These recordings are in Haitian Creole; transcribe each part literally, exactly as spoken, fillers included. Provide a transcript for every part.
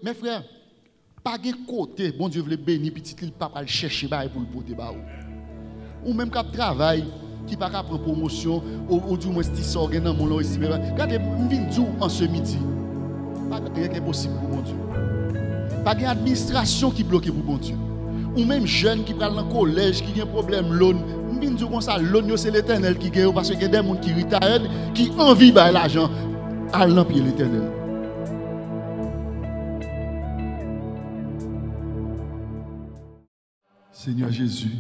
Men frè, pa gen kote Bondye vle beni pitit li, li pa pral chèche bagay pou l pote ba ou. Ou menm k ap travay, ki pa ka pran pwomosyon, ou, ou di mwens ti sa w gen nan men w lan, w estime. Gade, m vin di w an se midi, pa gen anyen ki enposib pou Bondye. Pa gen administrasyon ki bloke pou Bondye. Ou menm jèn ki pral nan kolèj, ki gen pwoblèm loan, m vin di w konsa, loan yo se Letènèl ki gen yo, paske gen de moun ki retired, ki anvi bay lajan, al nan pye Letènèl. Senyè Jezi,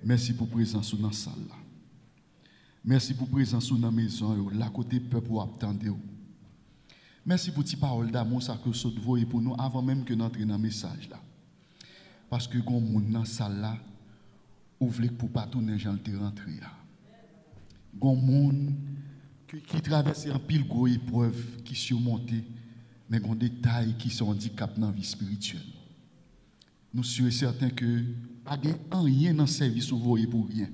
mèsi pou prezans ou nan sal la. Mèsi pou prezans ou nan mezon yo, la kote pèp ou ap tande w. Mèsi pou ti pawòl damou sa ke w sot voye pou nou avan menm ke n antre nan mesaj la. Paske gon moun nan sal la, ou vle k pou pa tounen jan l te rantre a. Gon moun ki, ki travèse anpil gwo eprèv, ki simonte, men gon detay ki se yon andikap nan vi espirityèl. Nou si e sèten ke pa gen anyen nan sèvis ou voye pou ryen.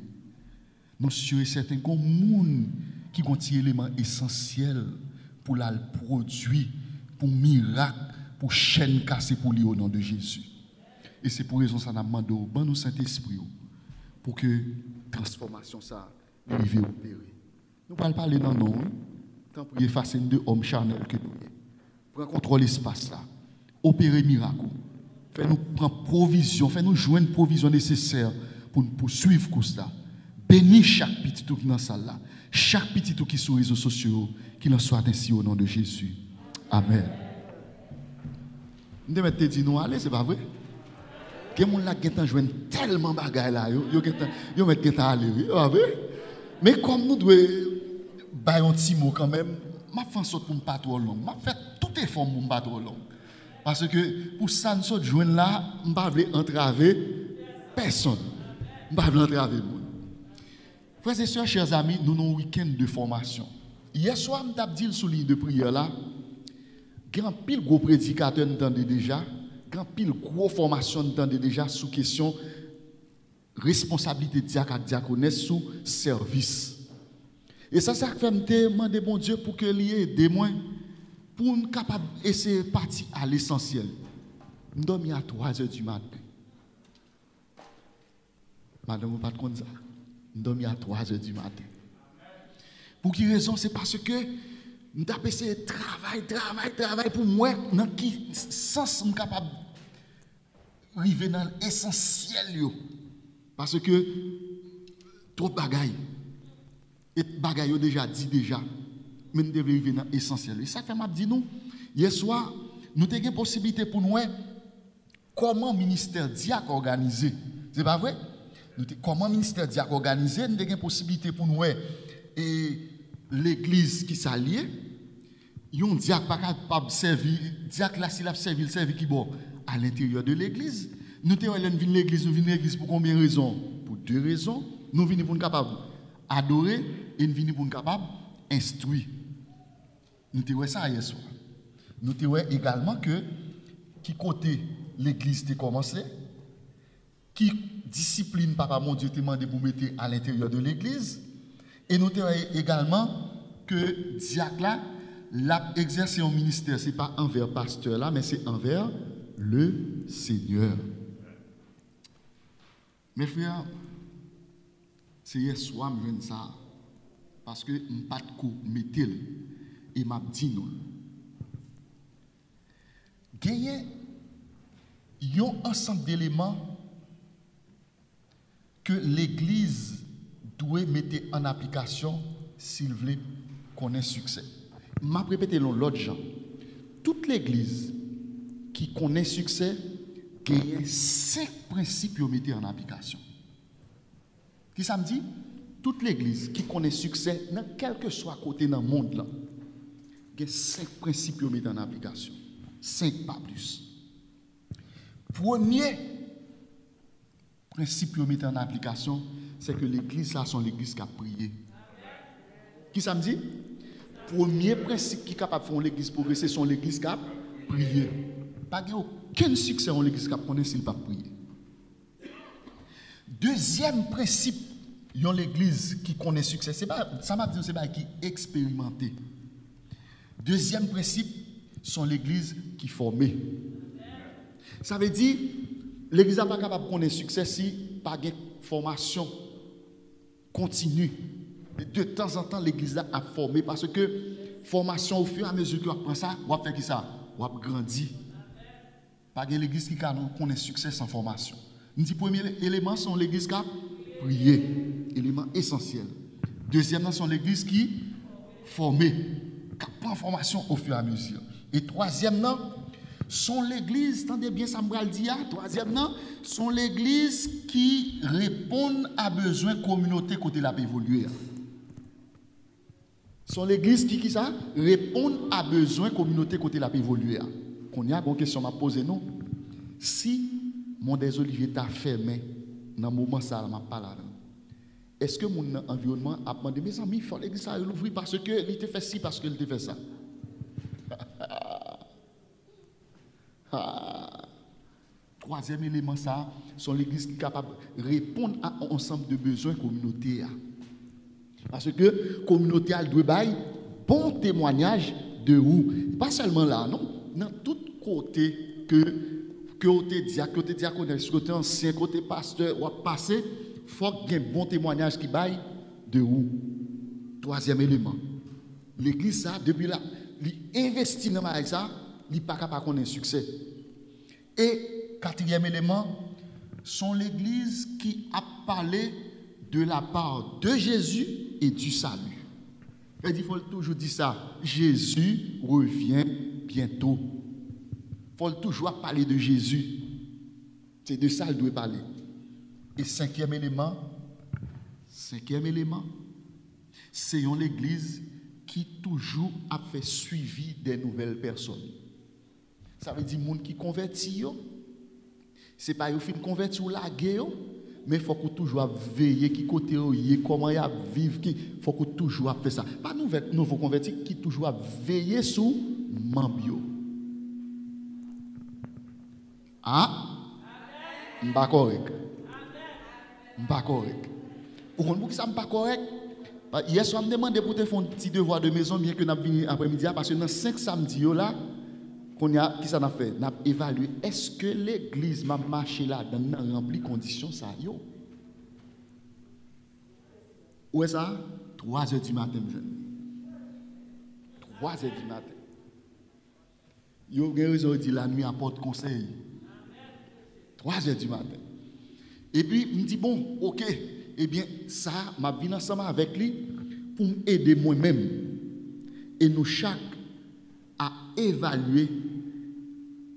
Nou si e sèten gon moun ki gon ti eleman esansyèl pou l al pwodui, pou mirak, pou chèn kase pou li o non de Jezi. E se pou rezon sa n ap mande w, ban nou Sentespri w, pou ke transfòmasyon sa a rive opere. Nou pral pale nan non w, wi. Tanpri, efase n de òm chanèl ke nou ye. Pran kontwòl espas la. Opere mirak ou. Fè nou pran pwovizyon, fè nou jwenn pwovizyon nesesè pou n pouswiv kous la. Beni chak pitit ou ki nan sal la. Chak pitit ou ki sou rezo sosyo yo, qu'il en soit ainsi au nom de Jésus. Amèn. M te mèt te di nou ale, se pa vre? Gen moun la k gentan jwenn tèlman bagay la, yo, yo gentan, yo mèt gentan ale, wi, se pa vre? Men kòm nou dwe bay yon ti mo kanmenm, m ap fè ansòt pou m pa twò long. M ap fè tout efò m pou m pa twò long. Paske pou sa n sot jwenn la, m pa vle antrave pèsonn. M pa vle antrave moun. Frè e sè, chè zami, nou nan yon wikenn de fòmasyon. Yè swa, m t ap di l sou liy de priyè la, gen anpil gwo predikatè n tande deja, gen anpil gwo fòmasyon n tande deja sou kesyon responsablite dyak ak dyakonès sou sèvis. E sa, sa k fè m te mande Bondye pou ke li ede mwen, pou n kapab eseye pati a lesansyèl. M dòmi a twa zè di maten. Madanm ou pa t konn sa. M dòmi a twa zè di maten. Pou ki rezon? Se paske m t ap eseye travay, travay, travay pou m wè nan ki sans m kapab rive nan esansyèl yo. Paske twòp bagay. E bagay yo deja di deja. Men m te vle rive nan esansyèl. E sa k fè m ap di nou, yè swa, nou te gen posiblite pou n wè kòman ministè dyak òganize. Se pa vre? Nou te, kòman ministè dyak òganize, nou te gen posiblite pou n wè e legliz ki sa l ye. Yon dyak pa kapab sèvi, dyak la, si l ap sèvi, l sèvi ki bò? A lenteryè de legliz. Nou te wè lè n vin legliz, nou vin legliz pou konbyen rezon? Pou de rezon. Nou vini pou n kapab adore e n vini pou n kapab enstwi. Nou te wè sa yè swa. Nou te wè egalman ke ki kote legliz te kòmanse, ki disiplin Papa Bondye te mande pou mete a lenteryè de legliz, e nou te wè egalman ke dyak la, l ap egzèse yon ministè, se pa anvè pastè la, men se anvè le Senyè. Men frè, se yè swa m jwenn sa, paske m pa t ko mete l, e m ap di nou l. Genyen yon ansanm de eleman ke legliz dwe mete an aplikasyon si l vle konnen siksè. M ap repete l yon lòt jan. Tout legliz ki konnen siksè genyen senk prensip yo mete an aplikasyon. Kisa m di? Tout legliz ki konnen siksè nan kèlkeswa kote nan mond lan, gen senk prensip yo mete an aplikasyon. Senk, pa plis. Premye prensip yo mete an aplikasyon, se ke legliz sa se yon legliz k ap priye. Kisa m di? Premye prensip ki kapab fè yon legliz pwogrese, se yon legliz k ap priye. Pa gen okenn siksè yon legliz k ap konnen si l p ap priye. Dezyèm prensip yon legliz ki konnen siksè, se pa, sa m ap di w, se bagay ki eksperimante. Dezyèm prensip, Se yon legliz ki fòme. Sa vle di, legliz la pa kapab konnen siksè si pa gen fòmasyon kontini. De tanzantan, legliz la ap fòme paske fòmasyon, ofiramezi ke w ap pran sa, w ap fè ki sa? W ap grandi. Pa gen legliz ki ka konnen siksè san fòmasyon. M di premye eleman, se yon legliz k ap priye. Eleman esansyèl. Dezyèm nan, se yon legliz ki fòme, k ap pran fòmasyon ofiramezi. E twazyèm nan, se yon legliz, tande byen sa m pral di a, twazyèm nan, se yon legliz ki reponn a bezwen kominote kote l ap evolye a. Se yon legliz ki, ki sa? Reponn a bezwen kominote kote l ap evolye a. Kounye a, gon kesyon m ap poze nou. Si Mont des Oliviers ta fèmen nan moman sa a m ap pale avè nou, èske moun nan anviwònman ap mande, "Mezanmi, fò legliz sa a louvri paske li te fè si, paske li te fè sa"? Ah. Twazyèm eleman sa a, se yon legliz ki kapab reponn a yon ansanm de bezwen kominote a. Paske kominote a dwe bay bon temwayaj de ou. Pa sèlman la, non. Nan tout kote ke, ke w te dyak, ke w te dyakonès, ke w te ansyen, ke w te pastè, w ap pase, fòk gen bon temwayaj ki bay de ou. Twazyèm eleman. Legliz sa, depi la, li envesti nan bagay sa, li pa ka pa konnen siksè. E katriyèm eleman, se yon legliz ki ap pale de la part de Jésus et du salut. Sa vle di, fò l toujou di sa, Jésus revient bientôt. Fò l toujou ap pale de Jezi. Se de sa l dwe pale. E senkyèm eleman, senkyèm eleman, se yon legliz ki toujou ap fè swivi de nouvèl pèsòn. Sa vle di moun ki konvèti yo, se pa yo fin konvèti w lage yo, men fòk ou toujou ap veye ki kote yo ye, kòman y ap viv, ki, fòk ou toujou ap fè sa. Pa nouvèl, nouvo konvèti ki toujou ap veye sou manm yo. A? M pa kòrèk. M pa kòrèk. Ou konn poukisa m pa kòrèk? Pa, yè swa m te mande pou w te fè yon ti devwa de mezon, byen ke n ap vini aprèmidi a, paske nan senk sa m di yo la, kounye a, kisa n ap fè? N ap evalye, èske legliz m ap mache ladan l nan ranpli kondisyon sa yo? Ou wè sa? Twa zè di maten m jwenn li. Twa zè di maten. Yo gen rezon, yo di la nuit apporte conseil. Twa zè di maten. Epi, m di, bon, oke, ebyen, sa, m ap vin ansanm avèk li pou m ede mwen menm. E nou chak a evalye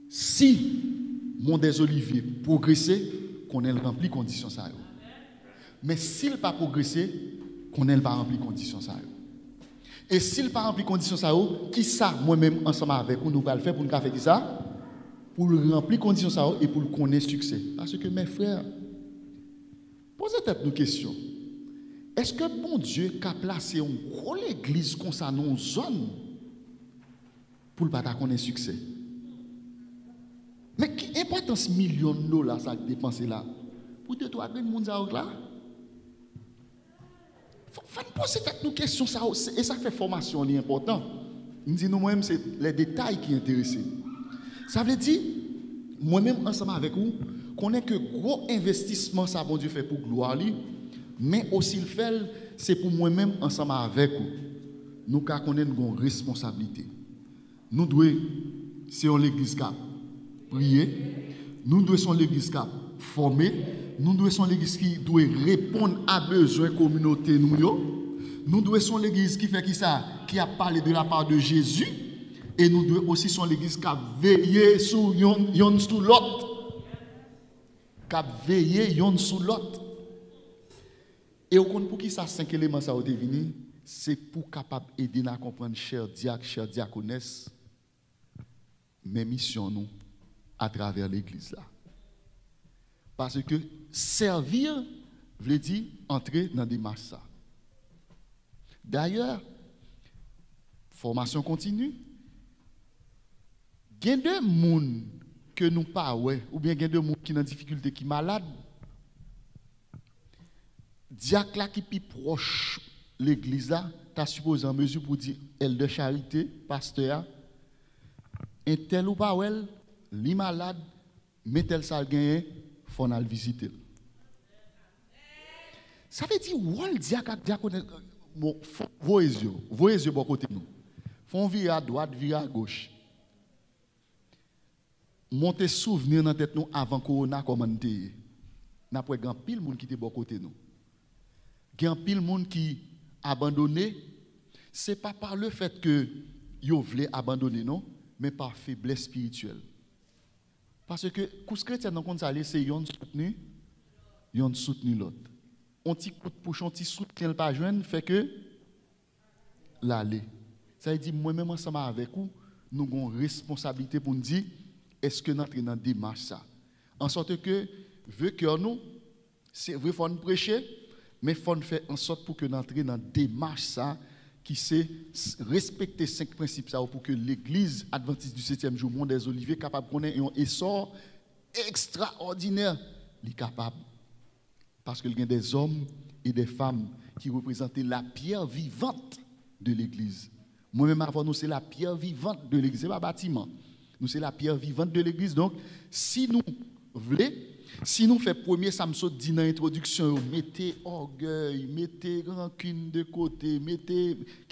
si Mont des Oliviers pwogrese, konnen l ranpli kondisyon sa yo. Men si l pa pwogrese, konnen l pa ranpli kondisyon sa yo. E si l pa ranpli kondisyon sa yo, kisa mwen menm ansanm avèk ou nou pral fè pou n ka fè kisa? Pou l ranpli kondisyon sa yo e pou l konnen siksè. Paske, mes frères, poze tèt nou kesyon. Èske Bondye ka plase yon gwo legliz konsa nan yon zòn pou l pa ta konnen siksè? Men ki enpòtans milyon dola sa k depanse la pou de twa grenn moun sa yo k la? Fò, fò n poze tèt nou kesyon sa yo, se, e sa k fè fòmasyon an li enpòtan. M di nou, mwen menm, se les détails qui intéressent m. Sa vle di, mwen menm ansanm avèk ou, konnen ke gwo envestisman sa Bondye fè pou glwa li, men osi l fè l, se pou mwen menm ansanm avèk ou. Nou ka konnen n gon responsablite. Nou dwe se yon legliz k ap priye. Nou dwe se yon legliz k ap fòme. Nou dwe se yon legliz ki dwe reponn a bezwen kominote nou yo. Nou dwe se yon legliz ki fè kisa? Ki ap pale de la part de Jésus. E nou dwe osi se yon legliz k ap veye sou yonn, yonn sou lòt. K ap veye yonn sou lòt. E ou konn poukisa senk eleman sa yo te vini? Se pou kapab ede n a konprann chè dyak, chè dyakonès, men misyon nou atravè legliz la. Paske sèvi vle di antre nan demach sa. Dayè, fòmasyon kontini. Gen de moun ke nou pa wè, oubyen gen de moun ki nan difikilte, ki malad, dyak la ki pi pwòch legliz la ta sipoze an mezi pou di èldè charite, pastè a, Entèl ou pa wè l, li malad, men tèl sa l genyen, fò n al vizite l. Sa vle di wòl dyak ak dyakonès, bon, fò, voye zye w, voye zye bò kote nou. Fè yon vire adwat, vire agoch. Monte souvni nan tèt nou avan kowona kòman n te ye. N ap wè gen anpil moun ki te bò kote nou. Gen anpil moun ki abandone, se pa pa le fèt ke yo vle abandone non, men pa feblès espirityèl. Paske kous kretyèn nan konn sa l ye, se yonn soutni, yonn soutni lòt. On ti kout pouch, on ti soutyen l pa jwenn, fè ke l ale. Sa vle di, mwen menm ansanm avèk ou, nou gen yon responsablite pou n di, èske n antre nan demach sa? Ansòt ke, ve kè nou, se vre fò n preche, men fò n fè ansòt pou ke n antre nan demach sa, ki se s- respekte senk prensip sa yo pou ke legliz advantis di setyèm jou Mont des Oliviers kapab konnen yon esò ekstraòdinè. Li kapab. Paske l gen des hommes et des femmes ki reprezante la pierre vivante de legliz. Mwen menm avè w, nou se la pierre vivante de legliz. Se pa batiman. Nou se la pierre vivante de legliz. Donk, si nou vle, si nou fè premye sa m sot di nan entwodiksyon yo, mete ògèy, mete rankin de kote, mete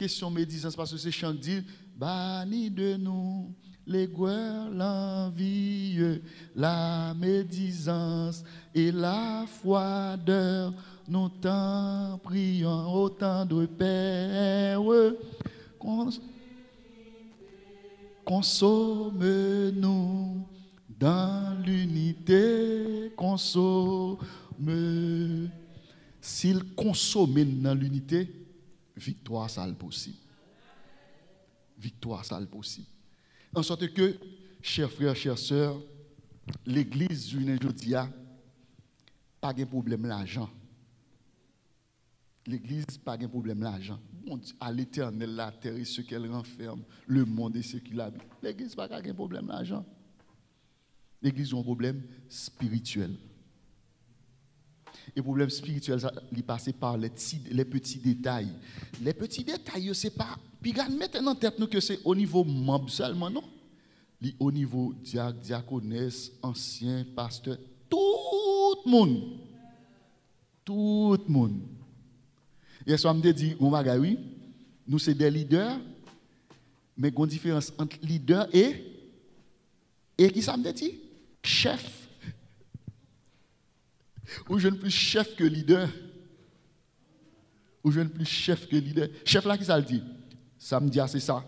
kesyon medizans, paske se chan k di, bani de nou l'aigreur, l'envie, la médisance et la froideur, nous t'en prions, ô tendre Père, cons- consome-nous dans l'unité, consome. Si l konsome n nan linite, viktwa sa l posib. Viktwa sa l posib. Ansòt ke, chè frè, chè sè, legliz jounen jodi a pa gen pwoblèm lajan. Legliz pa gen pwoblèm lajan. Bondye, à l'Éternel la terre et ce qu'elle renferme, le monde et ce qu'il habite. Legliz pa ka gen pwoblèm lajan. Legliz gen yon pwoblèm espirityèl. E pwoblèm espirityèl sa, li pase pa les ti, les petits détails. Les petits détails yo, se pa, piga n mete nan tèt nou ke se o nivo manm sèlman, non. Li o nivo dyak, dyakonès, ansyen, pastè, tout moun. Tout moun. Yèswa, m te di yon bagay, wi. Nou se de lidè, men gen yon diferans ant lidè e, e ki sa m te di? Chèf. Ou jwenn plis chèf ke lidè. Ou jwenn plis chèf ke lidè. Chèf la, ki sa l di? Sa m di a, se sa.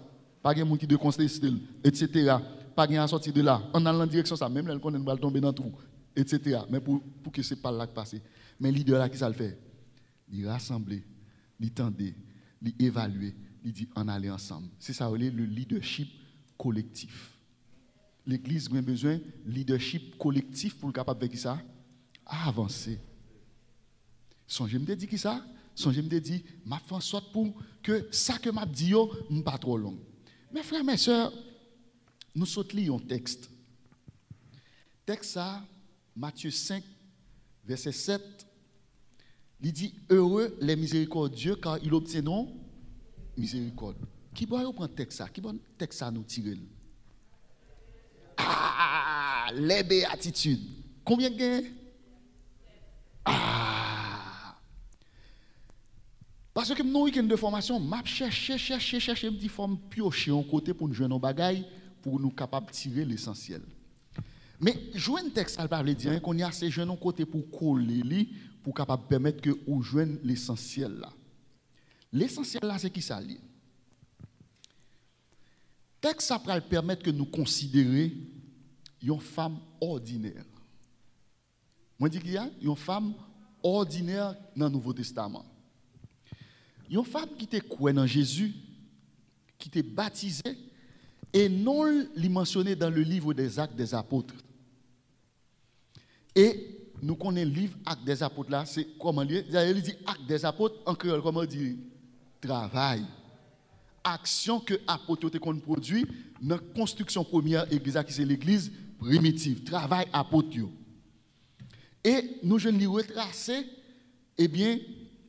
Pa gen moun ki dwe konteste l, etsetera. Pa gen à sortir de là. Ann al nan direksyon sa, menm lè l konnen l pral tonbe nan twou, etsetera. Men pou, pou ke se pa l la k pase. Men lidè la, ki sa l fè? Li rasanble, li tande, li evalye, li di, ann ale ansanm. Se sa yo rele le leadership collectif. Legliz gen bezwen leadership kolektif pou l kapab fè kisa? Avanse. Sonje m te di kisa? Sonje m te di, m ap fè ansòt pou ke sa ke m ap di yo, m pa twò long. Men frè, men sè, nou sot li yon tèks. Tèks sa, Matye senk, vèsè sèt, li di, heureux les miséricordieux, car ils obtiendront miséricorde. Ki bò yo pran tèks sa? Ki bò tèks sa nou tire l? Ah, les béatitudes. Konbyen k genyen? Ah! Paske m nan yon weekend de fòmasyon, m ap chèche, chèche, chèche, m di fò m pyoche yon kote pou n jwenn yon bagay pou nou kapab tire lesansyèl. Men jwenn tèks la, l pa vle di anyen, kounye a se jwenn yon kote pou w kole li, pou w kapab pèmèt ke ou jwenn lesansyèl la. Lesansyèl la, se kisa l ye? Tèks sa pral pèmèt ke nou konsidere yon fanm òdinè. Mwen di ki a, yon fanm òdinè nan Nouvo Testaman. Yon fanm ki te kwè nan Jezi, ki te batize, e non l, li mansyone dans le livre des Actes des Apôtres. E nou konnen liv Actes des Apôtres la, se kòman li ye? Dayè, li di Actes des Apôtres, an kreyòl, kòman yo di? Travay. Aksyon ke apot yo te konn pwodui nan konstriksyon premyè legliz la, ki se legliz primitiv. Travay apot yo. E nou jwenn li retrase, ebyen,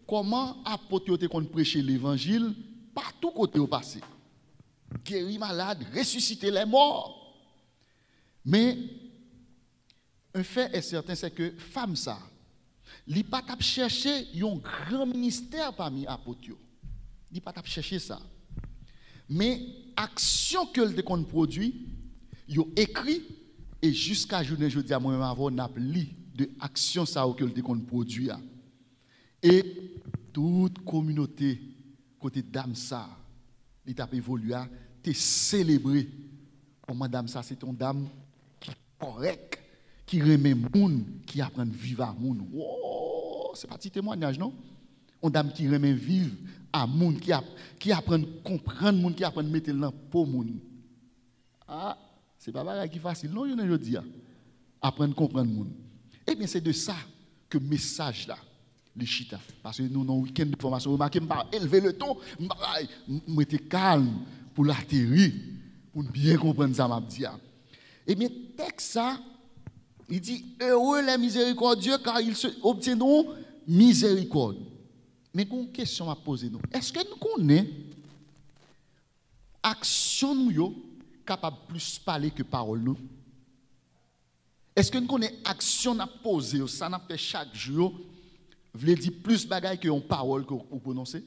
kòman apot yo te konn preche levanjil patou kote yo pase. Geri malad, resisite lèmò. Men, un fait est certain, c'est que fanm sa, li pa t ap chèche yon gran ministè pami apot yo. Li pa t ap chèche sa. Men, aksyon ke l te konn pwodui, yo ekri, e jiska jounen jodi a, mwen menm avè w, n ap li de aksyon sa yo ke l te konn pwodui a. E tout kominote kote dam sa, li t ap evolye a, te selebre kòman dam sa se te yon dam ki kòrèk, ki renmen moun, ki aprann viv a moun. Wo, se pa ti temwanyaj, non. Yon dam ki renmen viv a moun, ki ap, ki aprann konprann moun, ki aprann mete l nan po moun. Ah, se pa bagay ki fasil, non, jounen jodi a. Aprann konprann moun. Ebyen, se de sa ke mesaj la, li chita. Paske nou nan wikenn de fòmasyon, remake, m pa elve le ton, m pa bay, m, m rete kalm pou l ateri, pou n byen konprann sa m ap di a. Ebyen, tèks sa, li di, heureux les miséricordieux, car ils se obtiendront miséricorde. Men gen yon kesyon m ap poze nou. Èske n konnen aksyon nou yo kapab plis pale ke pawòl nou? Èske n konnen aksyon n ap poze yo, sa n ap fè chak jou yo, vle di plis bagay ke yon pawòl ke w pwononse?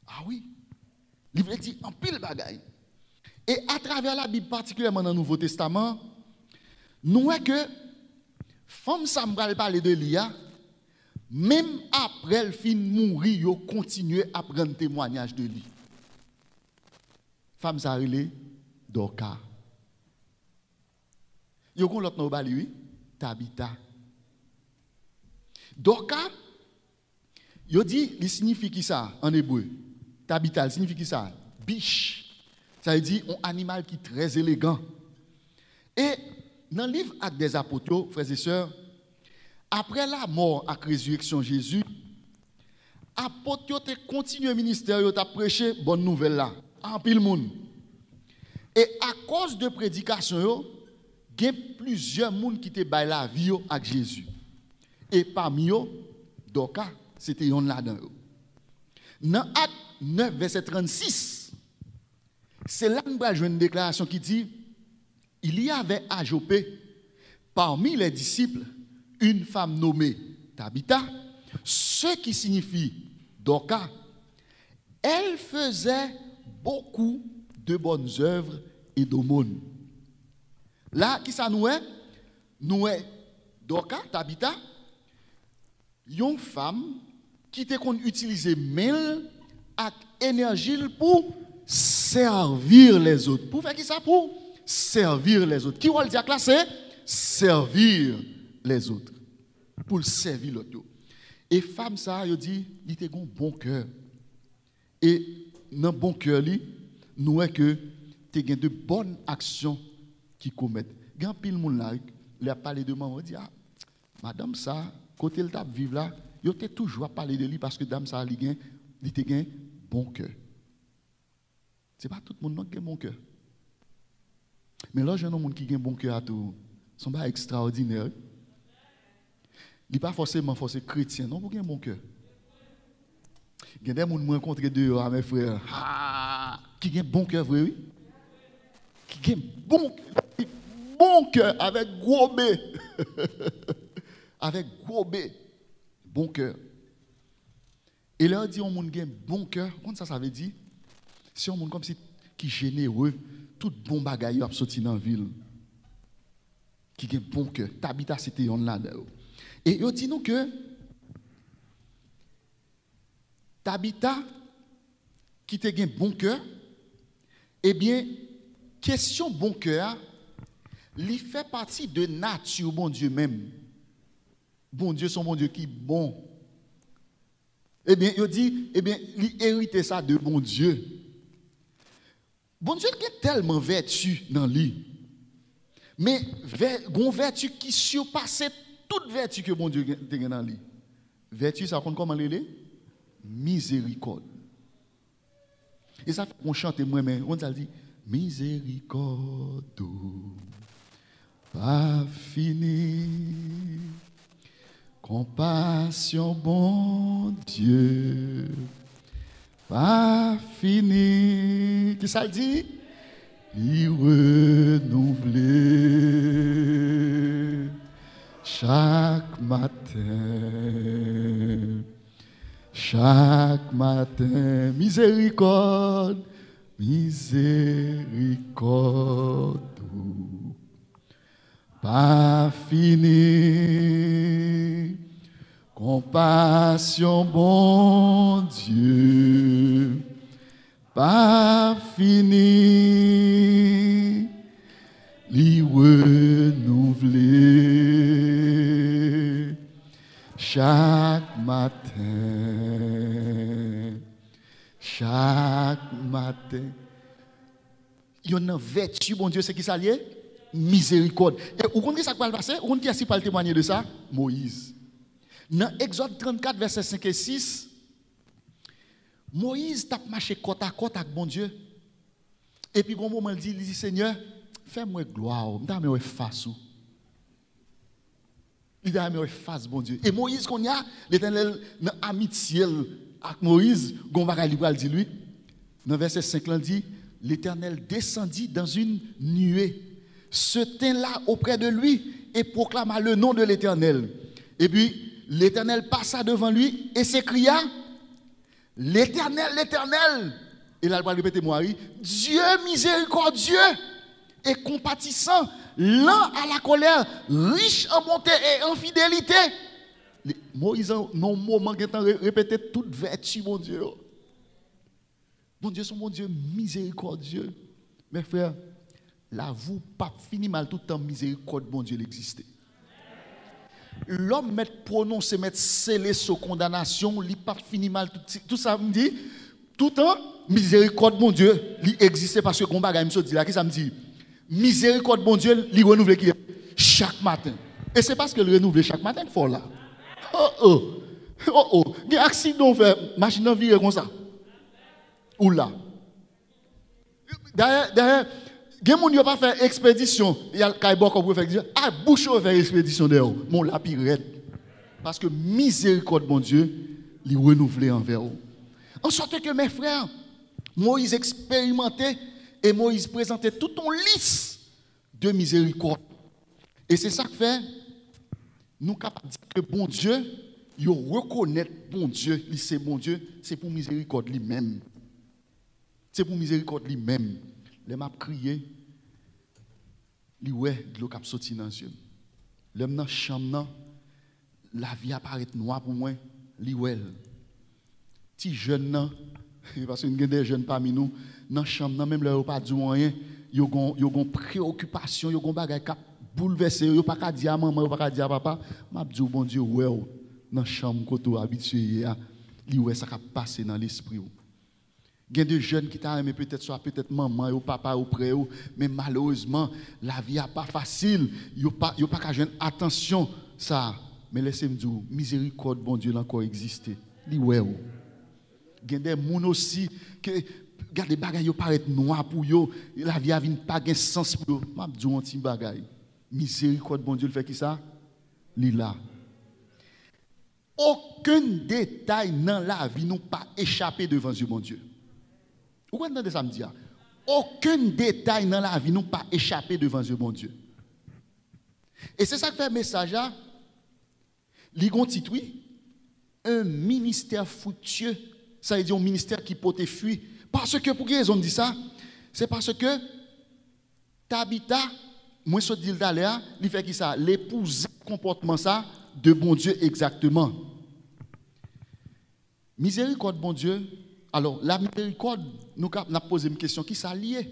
A wi, li vle di anpil bagay. E atravè Labib, patikilyèman nan Nouvo Testaman, nou wè ke fanm sa m pral pale de li a, menm apre l fin mouri, yo kontinye ap rann temwanyaj de li. Fanm sa rele Dòka. Yo gen yon lòt non yo ba li, wi, Tabita. Dòka, yo di, li siyifi ki sa an ebre? Tabita, li siyifi ki sa? Bich. Sa vle di yon animal ki trè elegan. E nan liv Actes des Apôtres yo, frè e sè, apre lamò ak rezireksyon Jezi, apot yo te kontinye ministè yo, t ap preche bòn nouvèl la a anpil moun. E akòz de predikasyon yo, gen plizyè moun ki te bay lavi yo ak Jezi. E pami yo, Dòka, se te yonn ladan yo. Nan Ak nèf, vèsè trannsis, se la n pral jwenn deklarasyon ki di, il y avait à Joppe, parmi les disciples, une femme nommée Tabitha, ce qui signifie Dorcas. Elle faisait beaucoup de bonnes œuvres et d'aumônes. La, ki sa nou wè? Nou wè Dòka, Tabita, yon fanm ki te konn itilize men l ak enèji l pou servir les autres. Pou fè ki sa? Pou servir les autres. Ki wòl dyak la? Se servir les autres. Pou l sèvi lòt yo. E fanm sa a, yo di, li te gen yon bon kè. E nan bon kè li, nou wè ke te gen de bòn aksyon ki komèt. Gen anpil moun la, lè y ap pale de manman, yo di, ah, madanm sa, kote l t ap viv la, yo te toujou ap pale de li paske dam sa, li gen, li te gen bon kè. Se pa tout moun non ki gen bon kè. Men lè w jwenn yon moun ki gen bon kè a tou, se yon bagay ekstraòdinè, wi. Li pa fòseman fò se kretyen non pou gen bon kè. Gen de moun m rankontre deyò a, men frè, ha, ki gen bon kè vre, wi. Ki gen bon, bon kè avèk gwo B. Avèk gwo B. Bon kè. E lè yo di yon moun gen bon kè, ou konn sa sa vle di? Se yon moun kòmsi ki jenere, tout bon bagay yo ap soti nan vi l. Ki gen bon kè. Tabita se te yonn ladan yo. E yo di nou ke Tabita, ki te gen bon kè, ebyen, kesyon bon kè a, li fè pati de nati Bondye menm. Bondye se yon Bondye ki bon. Ebyen, yo di, ebyen, li erite sa de Bondye. Bondye gen tèlman vèti nan li. Men, vè, gon vèti ki sipase tout vèti ke Bondye gen, te gen nan li. Vèti sa, ou konn kòman l rele? Mizerikòd. E sa fè gon chante m renmen, ou konn sa l di? Mizerikòd ou pa fini, konpasyon Bondye pa fini. Ki sa l di? Li renouvle chak maten, chak maten. Mizerikòd, mizerikòd ou pa fini. Konpasyon Bondye pa fini, li renouvle chak maten, chak maten. Yonn nan vèti Bondye, se ki sa l ye? Mizerikòd. E ou konn ki sa k pral pase? Ou konn kiyès ki pral temwanye de sa? Moyiz. Nan Egzòd trannkat, vèsè senk e sis, Moyiz t ap mache kòtakòt ak Bondye. Epi gon moman, li di, li di, Senyè, fè m wè glwa w, m ta renmen wè fas ou. Li ta renmen wè fas Bondye. E Moyiz, kounye a, Letènèl, nan amitye l ak Moyiz, gon bagay li pral di l, wi. Nan vèsè senk lan, di, L'Éternel descendit dans une nuée, se tint là auprès de lui et proclama le nom de l'Éternel. Et puis, l'Éternel passa devant lui et s'écria, Letènèl, Letènèl, e la l pral repete mo a, wi, Dye mizerikòdye e konpatisan, lan a la kòlè, rich an bonte e an fidelite. Li- Moyiz, nan yon moman, gentan re- repete tout vèti Bondye yo. Bondye se yon Bondye mizerikòdye. Mes frères, lavi w p ap fini mal toutan mizerikòd Bondye l egziste. Lòm mèt pwononse, mèt sele sou kondanasyon w, li p ap fini mal tout, tout sa m di, toutan mizerikòd Bondye li egziste, paske gon bagay m sot di la, ki sa m di? Mizerikòd Bondye li renouvle ki chak maten. E se paske l renouvle chak maten k fè w la. Oh oh. Oh oh. Gen aksidan w fè, machin nan vire konsa. Ou la. Dayè, dayè, gen moun yo pa fè ekspedisyon, y al kay bòkò pou yo fè ekspedisyon. A bouch yo fè ekspedisyon dèyè w. Men w la pi rèd. Paske mizerikòd Bondye, li renouvle anvè w. An sòt ke, mes frères, Moyiz eksperimante e Moyiz prezante tout yon lis de mizerikòd. E se sa k fè nou kapab di ke Bondye, yo rekonèt Bondye, li se Bondye, se pou mizerikòd li menm. Se pou mizerikòd li menm. Lè m ap kriye, li wè dlo k ap soti nan zye m. Lè m nan chanm nan, lavi a parèt nwa pou mwen, li wè l. Ti jèn nan, paske n gen de jèn pami nou, nan chanm nan, menm lè yo pa di w anyen, yo gon, yo gon preyokipasyon, yo gon bagay k ap boulvèse yo, yo pa ka di a manman, yo pa ka di a papa, m ap di w, Bondye wè w nan chanm kote w abitye ye a, li wè sa k ap pase nan lespri w. Gen de jèn ki ta renmen petèt swa petèt manman yo, papa yo, prè yo, men malerezman, lavi a pa fasil. Yo pa, yo pa ka jwenn atansyon sa a. Men lese m di w, mizerikòd Bondye la ankò egziste. Li wè w. Gen de moun osi ke, gade, bagay yo parèt nwa pou yo, lavi a vin pa gen sans pou yo. M ap di w yon ti bagay. Mizerikòd Bondye, l fè ki sa? Li la. Okenn detay nan lavi nou pa echape devan zye Bondye. Ou konn tande sa m di a? Okenn detay nan lavi nou pa echape devan zye Bondye. E se sa k fè mesaj la, li gon tit, wi, Un ministère fructueux, sa vle di yon ministè ki pote fwi. Paske, pou ki rezon m di sa? Se paske Tabita, mwen sot di l talè a, li fè ki sa? L epouze konpòtman sa de Bondye egzakteman. Mizerikòd Bondye, alò, la mizerikòd, nou ka, n ap poze m kesyon, ki sa l ye?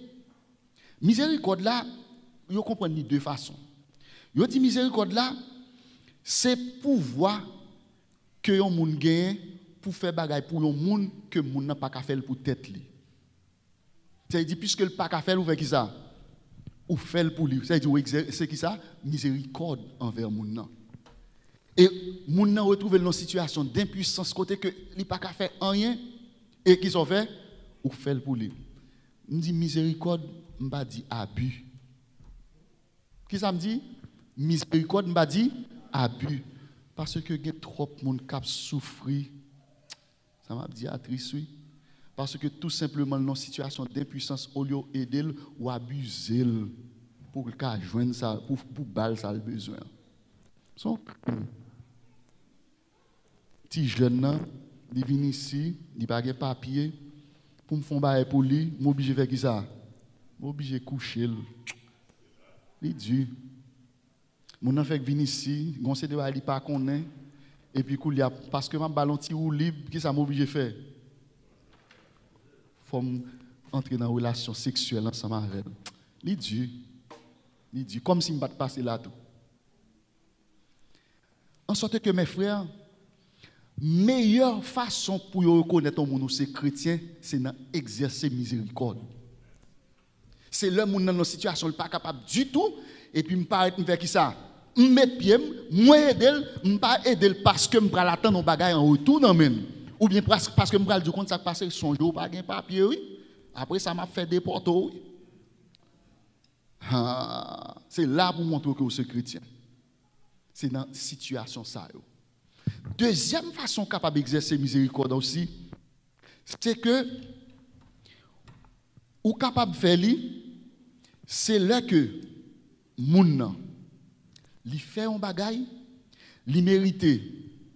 Mizerikòd la, yo konprann li de fason. Yo di mizerikòd la, se pouvwa ke yon moun genyen pou fè bagay pou yon moun ke moun nan pa ka fè l pou tèt li. Sa vle di, piske l pa ka fè l, ou fè ki sa? Ou fè l pou li. Sa vle di, ou egzè-, se ki sa? Mizerikòd anvè moun nan. E moun nan retwouve l nan sitiyasyon denpwisans kote ke li pa ka fè anyen. E ki sa w fè? Ou fè l pou li. M di mizerikòd, m pa di abi. Ki sa m di? Mizerikòd, m pa di abi. Paske gen twòp moun k ap soufri. Sa m ap di a tris, wi. Paske tou senpleman l nan sitiyasyon denpwisans, olye w ede l, ou abize l pou l ka jwenn sa, pou, pou ba l sa l bezwen an. Se yon krim. Ti jèn nan, li vin isi, li pa gen papye. Pou m fè yon bagay pou li, m oblije fè kisa? M oblije kouche l. Li di. Moun nan fèk vin isi, gon seri de bagay li pa konnen, epi koulye a, paske m ap ba l yon ti woulib, kisa m oblije fè? Fò m antre nan relasyon seksyèl ansanm avè l. Li di, li di, kòmsi m pa t pase la tou. Ansòt ke, mè frè, meyè fason pou yo rekonèt yon moun ou se kretyen, se nan egzèse mizerikòd. Se lè moun nan nan sitiyasyon l pa kapab ditou, epi m parèt m fè kisa? M met pye m, mwen ede l, m pa ede l paske m pral atann yon bagay an retou nan men l. Oubyen pas-, paske m pral di w konn sa k pase, sonje w pa gen papye wi. Apre sa m ap fè depòte w wi. Ha, se la pou montre w ke w se kretyen. Se nan sitiyasyon sa yo. Dezyèm fason w kapab egzèse mizerikòd osi, se ke ou kapab fè li, se lè ke moun nan, li fè yon bagay, li merite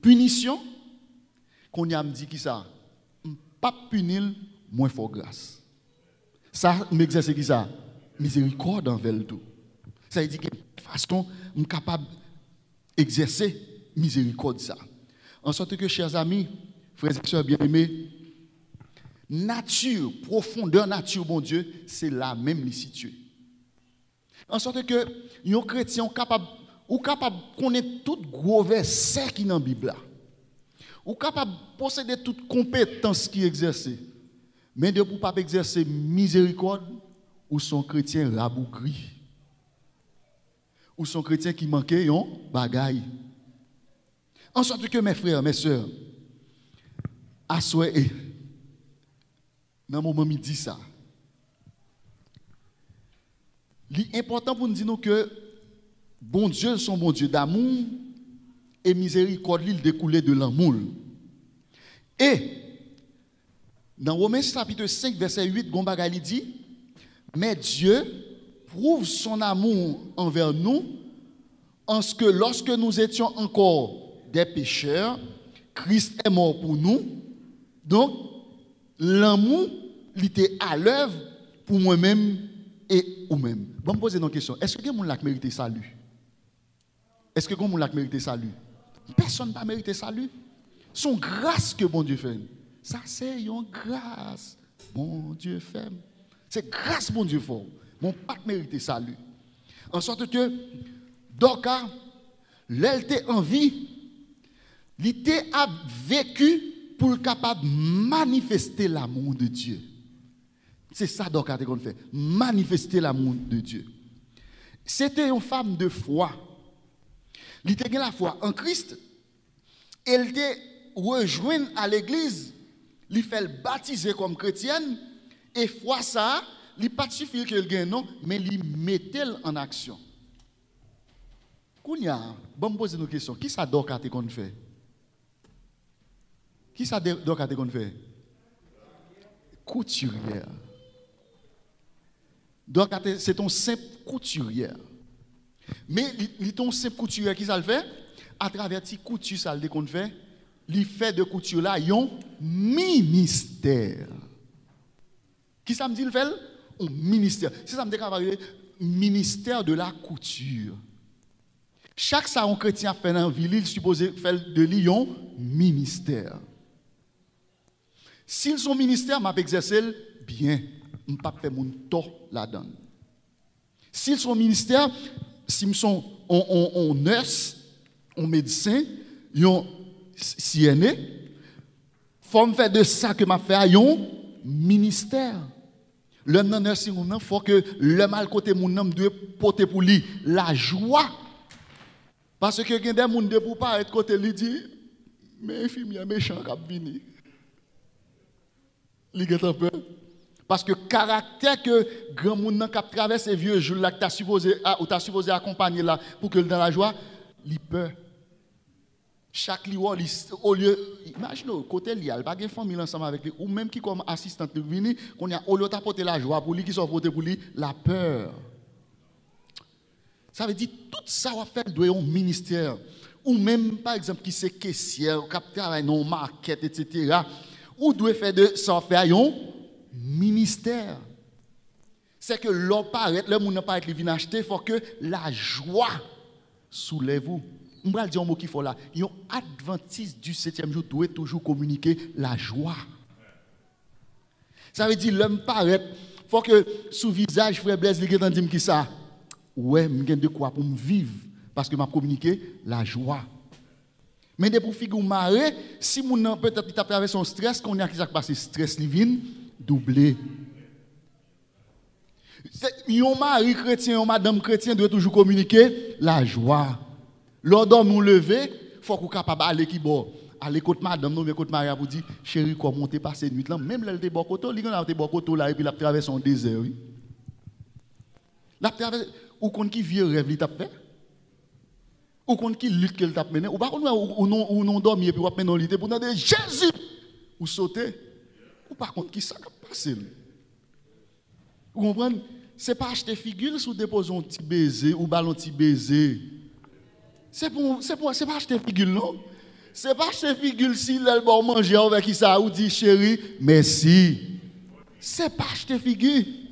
pinisyon, kounye a m di kisa? M p ap pini l, mwen fè w gras. Sa, m egzèse kisa? Mizerikòd anvè l tou. Sa vle di gen fason m kapab egzèse mizerikòd sa. Ansòt ke, chè zami, frè e sè byeneme, nati, pwofondè nati Bondye, se la menm li sitiye. Ansòt ke yon kretyen, ou kapab, ou kapab konnen tout gwo vèsè ki nan Bib la. Ou kapab posede tout konpetans ki egzèse. Men depi w p ap egzèse mizerikòd, ou se yon kretyen rabougri. Ou se yon kretyen ki manke yon bagay. Ansòt ke, mè frè, mè sè, aswè e nan moman midi sa, li enpòtan pou n di nou ke Bondye l se yon Bondye damou, e mizerikòd li, l dekoule de lanmou l. E nan Women chapit senk, vèsè uit, gon bagay li di, mais Dieu prouve son amour envers nous, en ce que lorsque nous étions encore des pécheurs, Christ est mort pour nous. Donk, lanmou li te alèv pou mwen menm e ou menm. Ban m poze nou yon kesyon. Èske gen moun la k merite sali? Èske gen moun la k merite sali? Pèsonn pa merite sali. Se yon gras ke Bondye fè n. Sa se yon gras Bondye fè m. Se gras Bondye fè w. Men w pa t merite sali. Ansòt ke Dòka, lè l te an vi, li te ap veki pou l kapab manifeste l'amour de Dieu. Se sa Dòka te konn fè, manifeste l'amour de Dieu. Se te yon fanm de fwa. Li te gen lafwa an Kris e l te rejwenn a legliz, li fè l batize kòm kretyèn, e fwa sa a, li pa t sifi ke l gen non, men li mete l an aksyon. Kounye a, ban m poze nou kesyon, kisa Dòka te konn fè? Kisa De-, Dòka te konn fè? Koutiryè. Dòka te, se t on senp koutiryè. Men li, li t on senp koutiryè, kisa l fè? Atravè ti kouti sa l te konn fè, li fè de kouti la yon ministè. Kisa m di l fè l? On ministè. Se sa m te ka rele ministè de la kouti. Chak sa yon kretyen ap fè nan vi li, li sipoze fè l de li yon ministè. Si l se yon ministè, m ap egzèse l byen. M p ap fè moun tò ladan l. Si l se yon ministè, si m se yon, yon, yon, yon nèse, yon medsen, yon C N A, fò m fè de sa ke m ap fè a yon ministè. Lè m nan nursing home nan, fò ke lè m al kote moun nan, m dwe pote pou li lajwa. Paske gen de moun, depi w parèt kote l, li di, "Men enfimyè mechan k ap vini." Li gentan pè. Paske karaktè ke granmoun nan k ap travèse vye jou l la, k ta sipoze a, ou ta sipoze akonpanye l la pou ke l nan lajwa, li pè. Chak li wè li, olye, imajine w, kote li a, li pa gen fanmi l ansanm avèk li, ou menm ki kòm asistant li vini, kounye a, olye w ta pote lajwa pou li, kisa w pote pou li? Lapè. Sa vle di, tout sa w ap fè dwe yon ministè. Ou menm, pa egzanp, ki se kesyè, k ap travay nan yon makèt, etsetera, ou dwe fè de sa w ap fè a yon ministè. Sèke lè w parèt, lè moun nan parèt, li vin achte, fò ke lajwa soulèv ou. M pral di yon mo ki fò la. Yon advantis di setyèm jou dwe toujou kominike lajwa. Sa vle di, lè m parèt, fò ke sou vizaj frè Blaise, li gentan di m kisa. Ou wè, m gen dekwa pou m viv, paske m ap kominike lajwa. Men depi w figi w mare, si moun nan petèt li t ap travèse yon strès, kounye a kisa k pase? Strès li vin double. Se, yon mari kretyen, yon madanm kretyen dwe toujou kominike lajwa. Lè w dòmi, w leve, fòk ou kapab ale ki bò? Ale kot madanm nan oubyen kot mari a pou di, cheri, kòman w te pase nwit lan? Menm lè l te bò kote w, li konn al te bò kote w la, epi l ap travèse yon dezè, wi. L ap travèse, ou konn ki vye rèv li t ap fè? Ou konn ki lit ke l t ap mennen? Ou pa konn wè ou, ou non, ou non dòmi epi w ap mennen yon lit epi w tande Jezi! Ou sote. Ou pa konn ki sa k ap pase l. Ou konprann? Se pa achte figi l si w depoze yon ti beze, ou ba l yon ti beze. Se pou, se pou, se pa achte figi l, non. Se pa achte figi l si lè l ba w manje a, ou fè kisa, ou di, cheri, mèsi. Se pa achte figi.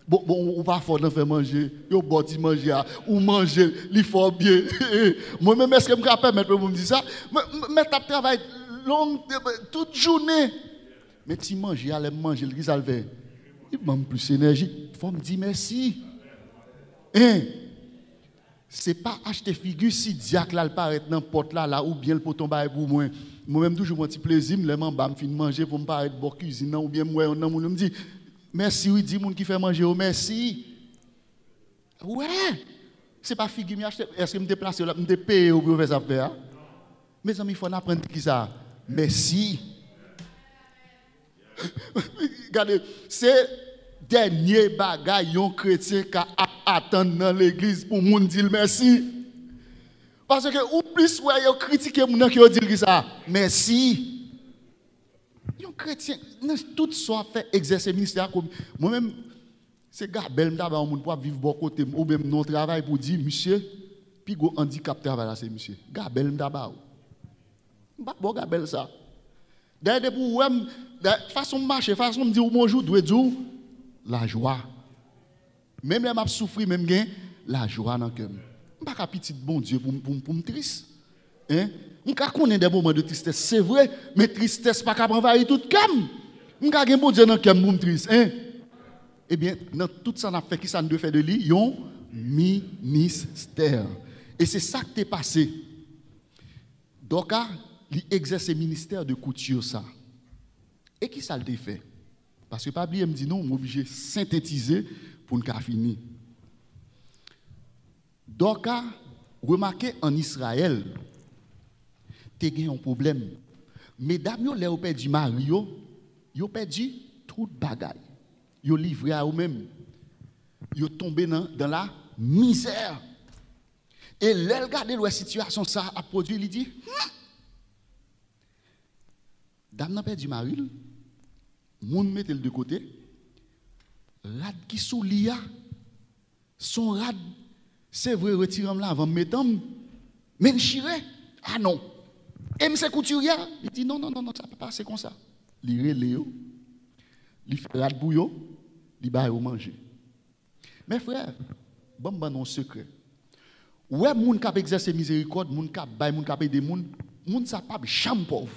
Bon, bon, ou pa fò nan fè manje. Yo ba w ti manje a, ou manje l, li fè w byen. Mwen menm, èske m ka pèmèt mwen pou m di sa? Mwen, m-, mèt ap travay long, tout jounen. Men ti manje a, lè m manje l, kisa l fè? Li ban m plis enèji. Fò m di mèsi. Hein? Se pa achte figi si dyak la al parèt nan pòt la, la, oubyen l pote yon bagay pou mwen. Mwen menm toujou pran ti plezi m, lè m anba, m fin manje, pou m parèt bò kizin nan, oubyen m wè yon nan moun, m di, mèsi, wi, di moun ki fè manje yo mèsi. Wè! Se pa figi m yo achte, èske m te plase yo la, m te peye yo pou yo fè sa ap fè a? Mezanmi, fò n aprann di kisa? Mèsi. Gade, se dènye bagay yon kretyen ka ap atann nan legliz pou moun di l mèsi. Paske ou plis wè yo kritike moun nan ke yo di l kisa? Mèsi. Yon kretyen, nan tout sa w ap fè, egzèse ministè a, kòm mwen menm, se gabèl m ta ba yon moun pou ap viv bò kote m, oubyen m nan yon travay pou di, misye, pi gwo andikap travay la se misye. Gabèl m ta ba w. M p ap ba w gabèl sa. Dayè, depi w wè m, dayè, fason m mache, fason m di w bonjou, dwe di w lajwa. Menm lè m ap soufri, men m gen lajwa nan kè m. M pa ka pitit Bondye pou m, pou m, pou m tris. Hein? M ka konnen de moman de tristès, se vre, men tristès pa ka anvayi tout kè m. M ka gen Bondye nan kè m pou m tris, hein? Ebyen, nan tout sa n ap fè, kisa n dwe fè de li? Yon ministè. E se sa k te pase. Dòka, li egzèse ministè de kouti sa. E kisa l te fè? Paske pa bliye m di nou, m oblije sentetize pou n ka fini. Dòka, remake ann Izrayèl, te gen yon pwoblèm. Medam yo, lè yo pèdi mari yo, yo pèdi tout bagay. Yo livre a yo menm. Yo tonbe nan, dans la misère. E lè l gade, l wè sitiyasyon sa ap pwodui, li di, hmm, dam nan pèdi mari l, moun mete l de kote, rad ki sou li a, se yon rad, se vre, retire m lavan m, mete m, men l chire. A non. E m se koutirye a. Li di, non, non, non, non, sa pa pase konsa. Li rele yo, li fè rad pou yo, li ba yo manje. Men frè, ban m ban nou yon sekrè. Ou wè moun k ap egzèse mizerikòd, moun k ap bay, moun k ap ede moun, moun sa p ap janm pòv.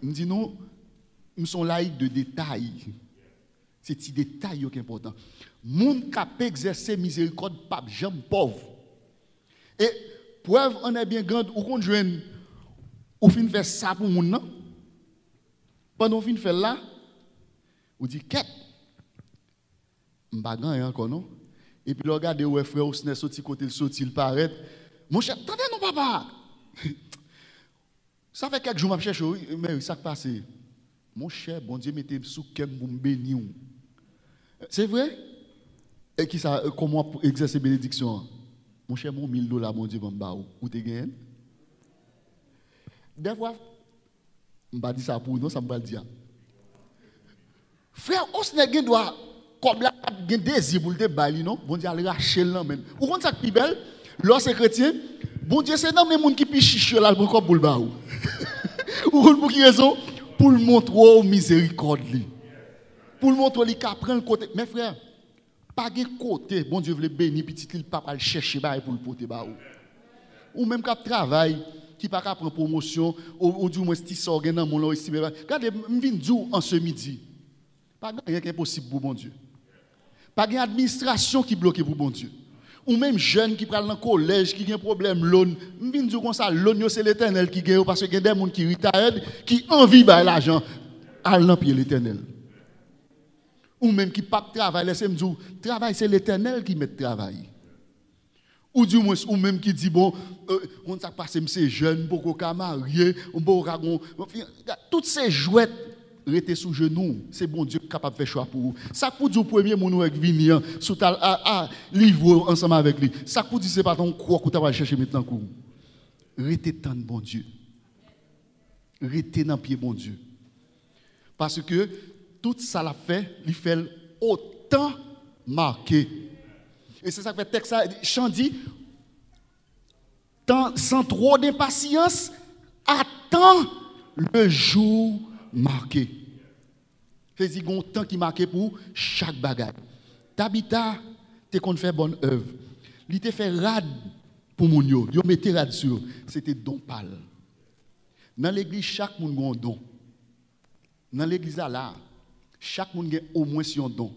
M di nou, m se yon layik de detay. Se ti detay yo ki enpòtan. Moun k ap egzèse mizerikòd p ap janm pòv. E prèv an è byen grand, ou konn jwenn, ou fin fè sa pou moun nan. Pandan w fin fè l la, ou di, kèt, m pa gen anyen ankò non. Epi lè w gade, w wè frè Osner soti kote l soti, l parèt. Monchè, tande non, papa! Sa fè kèk jou m ap chèche w, wi, men wi, sa k pase? Monchè, Bondye mete sou kè m pou m beni w. Se vre? E kisa, kòman w ap egzèse benediksyon an? Monchè, men yon mil dola Bondye ban m ba w. Ou te genyen l? Dèfwa, m pa di sa pou ou non, sa m pral di a. Frè, on nèg gen dwa, kòb la pa t gen dezi pou l te bay li non. Bondye al rache l nan men l. Ou konn sa k pi bèl? Lè w se kretyen, Bondye se nan men moun ki pi chich yo l al pran kòb pou l ba ou. Ou konn pou ki rezon? Pou l montre w mizerikòd li. Pou l montre w li ka pran l kote. Men frè, pa gen kote Bondye vle beni pitit li, li pa pral chèche bagay pou l pote ba ou. Ou menm k ap travay, ki pa ka pran pwomosyon, ou, ou di mwens ti sa w gen nan men w la, w estime pa. Gade, m vin di w an se midi, pa gen anyen ki enposib pou Bondye. Pa gen administrasyon ki bloke pou Bondye. Ou menm jèn ki pral nan kolèj, ki gen pwoblèm loan, m vin di w konsa, loan yo se Letènèl ki gen yo, paske gen de moun ki retired, ki anvi bay lajan, al nan pye Letènèl. Ou menm ki p ap travay, lèse m di w, travay se Letènèl ki mèt travay. Ou di mwens, ou menm ki di, bon, euh, konn sa k pase, m se jèn, m poko ka marye, m poko ka gon, tout se jwèt, rete sou jenou w, se Bondye k kapab fè chwa pou ou. Sa k pou di w premye moun ou wè k vini an, si w t al a, a, livre w ansanm avèk li, sa k pou di se pa t yon kwòk ou ta pral chèche met nan kou w? Rete tann Bondye. Rete nan pye Bondye. Paske tout sa l ap fè, li fè l otan make. E se sa k fè tèks la, chan di, tant, sans trop d'impatience, attends le jour marqué. Se di gen yon tan ki make pou chak bagay. Tabita te konn fè bòn èv. Li te fè rad pou moun yo. Yo mete rad sou yo. Se te don pa l. Nan legliz, chak moun gen yon don. Nan legliz la, la, chak moun gen omwens yon don.